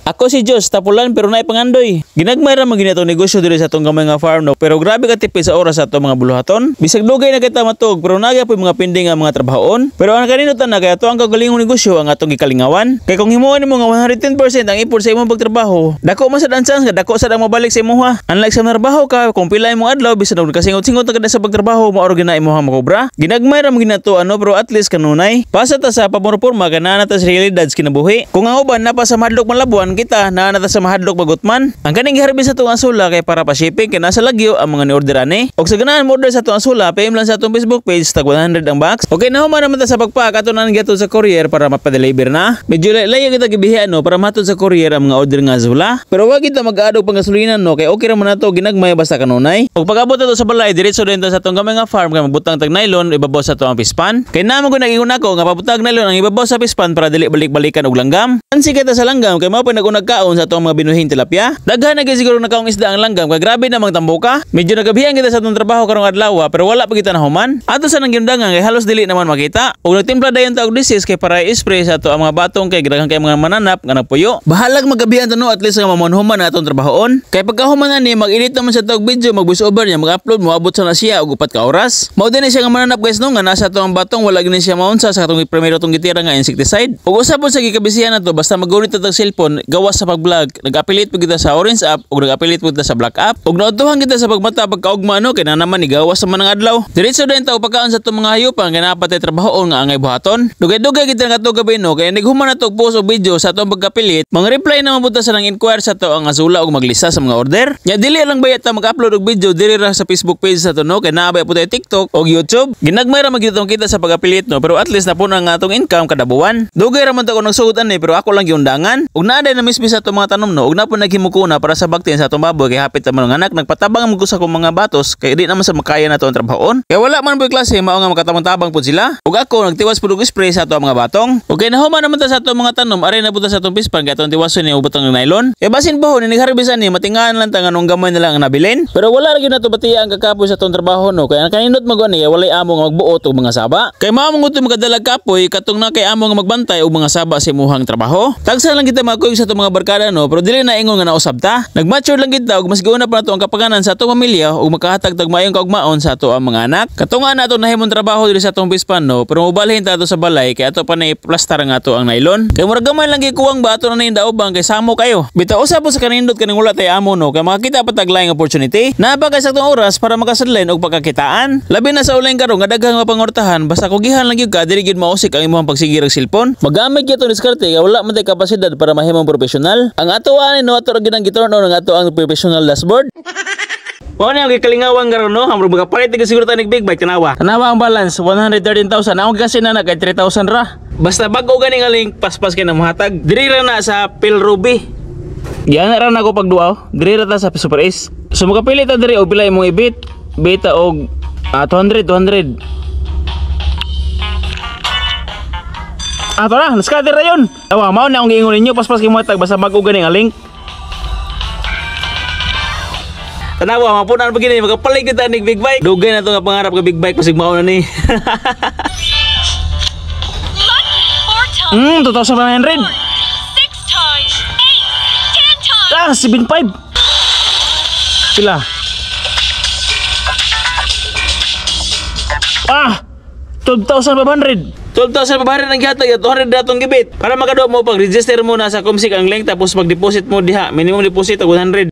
Ako si Jos, tapulan pero naay pangandoy. Ginagmay ra man gyud atong negosyo diri sa atong gamay nga farm, no, pero grabe ka tipid sa oras sa atong mga buluhaton. Bisag dugay na kita matug pero naa gyapon mga pending nga mga trabahoon. Pero ang kaninutan na kay ato ang kaugalingong negosyo ang atong gikalingawan. Kay kung himuon nimo nga 110% ang effort sa imong pagtrabaho, dako man sad ang chance nga dako sad ang mabalik sa imuha. Unlike sa trabaho ka, kung pila imong adlaw, bisan og kasingot-singot ka na sa pagtrabaho, mao ra gyud na imong makobra. Ginagmay ra man gyud nato ano, pero at least kanunay. Pasa ta sa pamurporma kay naa na ta sa realidad sa kinabuhi. Kung ang uban naa pa sa mahadlok malabuan, kita naa na ta sa mahadlok magutman. Ang kaning giharvest sa atong asola kay para pa shipping kay nasa lagyo ang mga ni-order ani. Og sa ganahan mo order sa atong asola, PM lang sa atong Facebook page, tag 100 ang box. Okay, nahuman naman ta sa pagpack, ato na gihatod sa courier para mapa-deliver na. Medyo layo kita gibihian, no, para mahatod sa courier ang mga order nga asola. Pero wag kita mag-aadog pang gasolina, no, kay okay ra man nato ginagmay basta kanunay. Og pag-abot nato sa balay, diretso din ta sa atong gamay nga farm kay magbutang tag nylon ibabaw sa atong pispan. Kay namo ko nag-ingon ako nga pabutang nylon ang ibabaw sa pispan para dili balik-balikan og langgam. Ansi kita sa langgam kay mao pa nag-unag kaon sa atong mga binuhing tilapia. Daghan na gyud siguro nakaong isda ang langgam kay grabe namang tambuka. Medyo nagabihan kita sa atong trabaho karong adlaw pero wala pa kita nahuman. Ato sa nang giundangan kay halos dili naman makita. Og nagtimpla dayon ta og disease kay para i-spray sa ato ang mga batong kay daghan kay mga mananap nga nagpuyo. Bahalag magabihan ta, no, at least nga mamonhuman na atong trabahoon. Kay pagkahuman ani mag-edit naman sa tog video, mag voice over niya, mag-upload, moabot sa na siya og 4 ka oras. Mao din siya nga mananap, guys, no, nga nasa ato ang batong wala gini siya maunsa sa katong primero tong gitira nga insecticide. Ug usa pod sa gikabisihan nato, basta magunit ta tag cellphone gawas sa pag-vlog, nag-affiliate pud kita sa Orange app ug nag-affiliate pud kita sa Black app. Ug naudtuhan kita sa pagmata pagkaugma, no, kay na naman ni gawas sa man ang adlaw. Diretso din ta og pagkaon sa atong mga hayupan kay naa pa tay trabahoon nga angay buhaton. Dugay-dugay kita ngadto gabi, no, kay nighuman na og post og video sa atong pagka-affiliate, mga reply naman pud ta sa nang inquire sa ato ang asola og maglista sa mga order. Nya dili lang bayat ta mag-upload og video diri ra sa Facebook page sa ato, no, kay naa bay pud tay TikTok og YouTube. Ginagmay ra man gyud kita sa pag-affiliate, no, pero at least napuna ang atong income kada buwan. Dugay ra man ta ko nagsugod ani pero ako lang giundangan. Ug naa day na mismis sa atong mga tanom, no, ug naa pud naghimukuna para sa baktin sa atong baboy kay hapit ta man anak. Nagpatabang man ko sa akong mga batos kay di naman sa makaya na to ang trabahoon. Kay wala man po'y klase mao nga makatabang-tabang pud sila. Ug ako nagtiwas pud og spray sa ato ang mga batong. Ug kay nahuman naman ta sa atong mga tanom, ari na pud ta sa atong pispan kay atong tiwason ni ubotang ng nylon. Kay basin buho ni nagharvest ani matingaan lang ta nganong gamay na lang ang nabilin. Pero wala ra gyud nato batiya ang kakapoy sa atong trabaho, no, kay ang kanindot mag ani walay amo nga magbuot og mga saba. Kay mao man gud makadalag kapoy katong na kay amo nga magbantay og mga saba sa imuhang trabaho. Tagsa lang kita makuyog sa atong mga barkada, no, pero dili na ingon nga nausab ta. Nagmature lang kita ug mas giuna pa nato ang kapakanan sa atong pamilya ug makahatag tag maayong kaugmaon sa ato ang mga anak. Katunga na ato nahimong trabaho diri sa atong pispan, no, pero mobalhin ta ato sa balay kay ato pa na iplastar nga ato ang nylon. Kay murag gamay lang gikuwang ba ato na ning daobang kay samo kayo. Bitaw usa po sa kanindot kaning wala tay amo, no, kay makakita pa tag laing opportunity. Naa pa kay saktong oras para makasadlayn og pagkakitaan. Labi na sa online karon nga daghang mapangortahan, basta kugihan lang gyud ka, dili gyud mausik ang imong pagsigir og cellphone. Magamit gyud atong diskarte kay wala man tay kapasidad para mahimong profesional. Ang ato ani, no, ato ra gyud ang giturn on ang ato ang professional dashboard. Mao na ang gikalingawan karon, no, hamro makapalit gyud siguro ta nig big bike, tanawa. Tanawa ang balance, 113,000. Ako kasi na kay 3,000 ra. Basta bag-o gani nga link, paspas kay na mohatag. Diri ra na sa Phil Ruby. Giana ra na ako pagduaw. Diri ra ta sa Super Ace. So makapili ta diri og pila imong ibit. Beta og 200 200. Ah, tara, scatter ra yun. Awa, mao na akong giingon ninyo, paspas kay mohatag basta bag-o gani nga link. Tanawa, mapunan pa gini, makapalit kita nig big bike. Dugay na to nga pangarap ka big bike, pasig mao na ni. Lucky four times. 2,500. Six times. Eight. 10 times. Ah, 7,500. Pila? Ah, 12,500. 12,500 ang gihatag, 200 datong gibit. Para makaduwa mo, pag-register mo na sa Comsec ang link, tapos mag-deposit mo diha. Minimum deposit og 100.